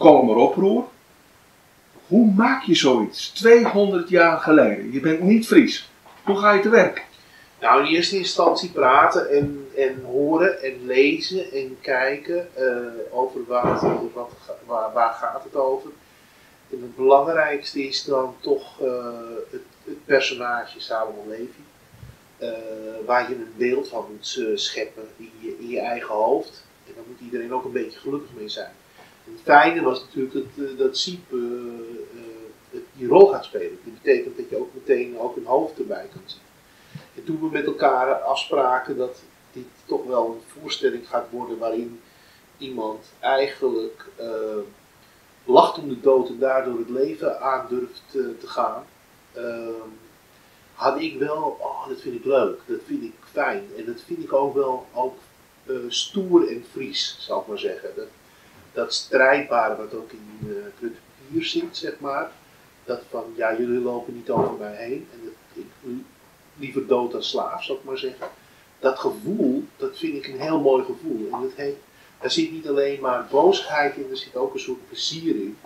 Kollumer Oproer. Hoe maak je zoiets? 200 jaar geleden. Je bent niet Fries. Hoe ga je te werk? Nou, in eerste instantie praten en horen en lezen en kijken over waar gaat het over. En het belangrijkste is dan toch het personage Salomon Levy. Waar je een beeld van moet scheppen in je eigen hoofd. En daar moet iedereen ook een beetje gelukkig mee zijn. En het fijne was natuurlijk dat Syb die rol gaat spelen. Dat betekent dat je ook meteen ook een hoofd erbij kan zien. En toen we met elkaar afspraken dat dit toch wel een voorstelling gaat worden waarin iemand eigenlijk lacht om de dood en daardoor het leven aandurft te gaan, had ik wel, oh, dat vind ik leuk, dat vind ik fijn. En dat vind ik ook wel stoer en Fries, zal ik maar zeggen. Dat strijdbare wat ook in Grutte Pier zit, zeg maar. Dat van, ja, jullie lopen niet over mij heen. En dat ik liever dood dan slaaf, zal ik maar zeggen. Dat gevoel, dat vind ik een heel mooi gevoel. En daar zit niet alleen maar boosheid in, er zit ook een soort plezier in.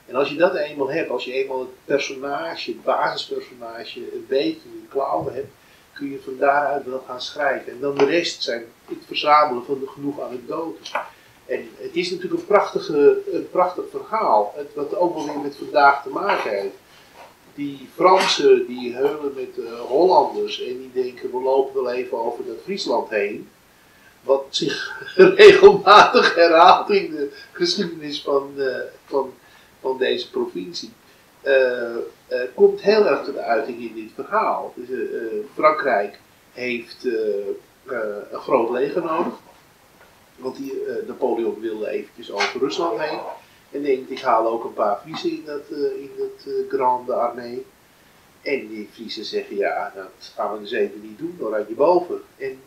En als je dat eenmaal hebt, als je eenmaal het personage, het basispersonage, een beetje in je klauwen hebt, kun je van daaruit wel gaan schrijven. En dan de rest zijn het verzamelen van de genoeg anekdotes. En het is natuurlijk een prachtig verhaal, wat ook wel weer met vandaag te maken heeft. Die Fransen die heulen met de Hollanders en die denken, we lopen wel even over dat Friesland heen. Wat zich regelmatig herhaalt in de geschiedenis van deze provincie. Komt heel erg tot uiting in dit verhaal. Dus, Frankrijk heeft een groot leger nodig. Want Napoleon wilde eventjes over Rusland heen. En denkt, ik haal ook een paar Friezen in dat Grande Armee. En die Friezen zeggen, ja, dat gaan we dus even niet doen, oranje boven. En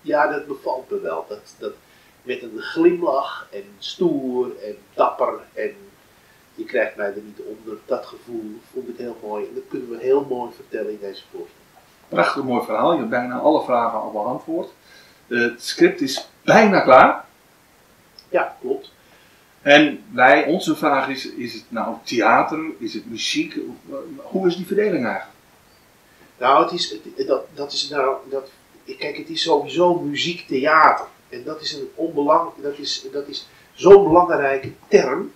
ja, dat bevalt me wel. Dat met een glimlach en stoer en dapper en je krijgt mij er niet onder. Dat gevoel vond ik heel mooi en dat kunnen we heel mooi vertellen in deze voorstelling. Prachtig mooi verhaal, je hebt bijna alle vragen al beantwoord. Het script is bijna klaar. Ja, klopt. En onze vraag is, is het nou theater, is het muziek? Hoe is die verdeling eigenlijk? Nou, het is, het, dat, dat is nou, dat, kijk, het is sowieso muziektheater. En dat is een onbelang, dat is, dat is zo'n belangrijke term,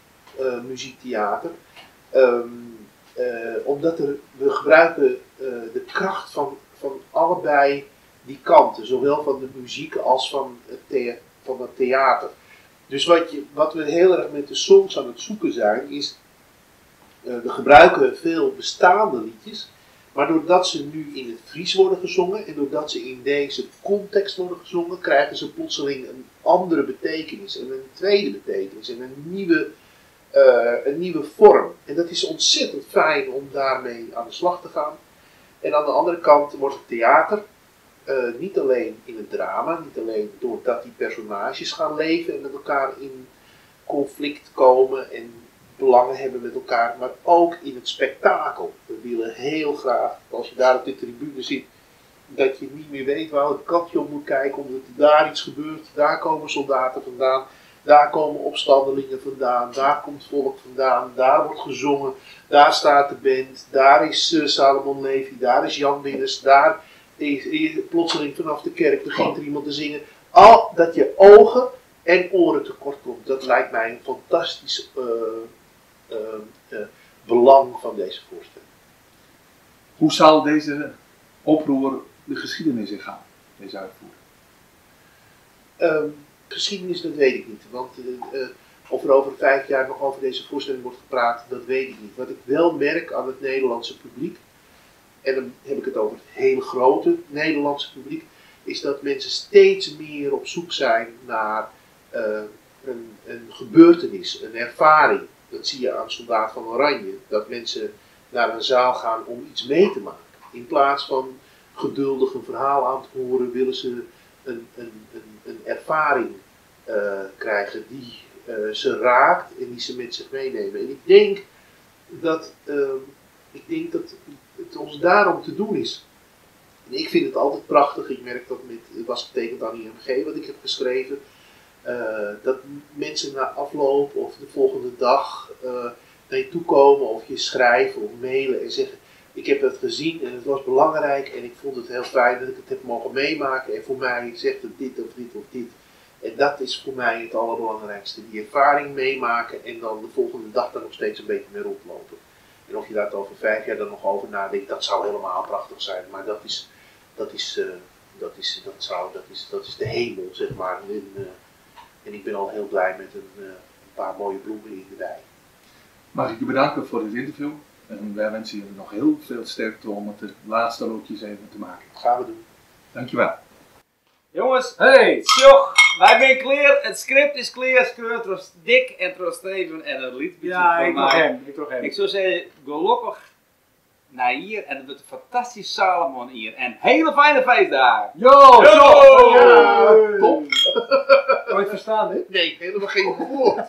muziektheater. Omdat we gebruiken de kracht van allebei die kanten. Zowel van de muziek als van het theater. Dus wat we heel erg met de songs aan het zoeken zijn, is we gebruiken veel bestaande liedjes. Maar doordat ze nu in het Fries worden gezongen en doordat ze in deze context worden gezongen, krijgen ze plotseling een andere betekenis en een tweede betekenis en een nieuwe vorm. En dat is ontzettend fijn om daarmee aan de slag te gaan. En aan de andere kant wordt het theater niet alleen in het drama, niet alleen doordat die personages gaan leven en met elkaar in conflict komen en belangen hebben met elkaar, maar ook in het spektakel. We willen heel graag, als je daar op de tribune zit, dat je niet meer weet waar het kantje op moet kijken, omdat daar iets gebeurt, daar komen soldaten vandaan, daar komen opstandelingen vandaan, daar komt volk vandaan, daar wordt gezongen, daar staat de band, daar is Salomon Levy, daar is Jan Minnes, daar is plotseling vanaf de kerk begint er iemand te zingen. Al dat je ogen en oren tekort komt, dat lijkt mij een fantastisch belang van deze voorstelling. Hoe zal deze oproer de geschiedenis ingaan, deze uitvoering? Geschiedenis, dat weet ik niet. Want of er over 5 jaar nog over deze voorstelling wordt gepraat, dat weet ik niet. Wat ik wel merk aan het Nederlandse publiek, en dan heb ik het over het hele grote Nederlandse publiek, is dat mensen steeds meer op zoek zijn naar een gebeurtenis, een ervaring. Dat zie je aan Soldaat van Oranje, dat mensen naar een zaal gaan om iets mee te maken. In plaats van geduldig een verhaal aan te horen, willen ze een ervaring krijgen die ze raakt en die ze met zich meenemen. En ik denk dat het ons daarom te doen is. En ik vind het altijd prachtig, ik merk dat met, het was getekend aan IMG wat ik heb geschreven, Dat mensen na afloop of de volgende dag naar je toe komen of je schrijven of mailen en zeggen: Ik heb het gezien en het was belangrijk en ik vond het heel fijn dat ik het heb mogen meemaken en voor mij zegt het dit of dit of dit. En dat is voor mij het allerbelangrijkste. Die ervaring meemaken en dan de volgende dag daar nog steeds een beetje mee rondlopen. En of je daar over 5 jaar dan nog over nadenkt, dat zou helemaal prachtig zijn. Maar dat is de hemel, zeg maar. En ik ben al heel blij met een paar mooie bloemen in de wei. Mag ik je bedanken voor dit interview. En wij wensen je nog heel veel sterkte om het de laatste loodjes even te maken. Dat gaan we doen. Dankjewel. Jongens, Hey! sjoch, wy binne klear. It skript is klear, skreaun troch Dick en troch Steven en it liet Ja, ik troch him. Ik troch him. Ik soe sizze, gelokkich nijjier en it wurdt in fantastysk Salomonjier. En hiele fijne feestdagen. Yo! Yo! Ja, top! Kon je het verstaan, dit? Nee, helemaal geen woord.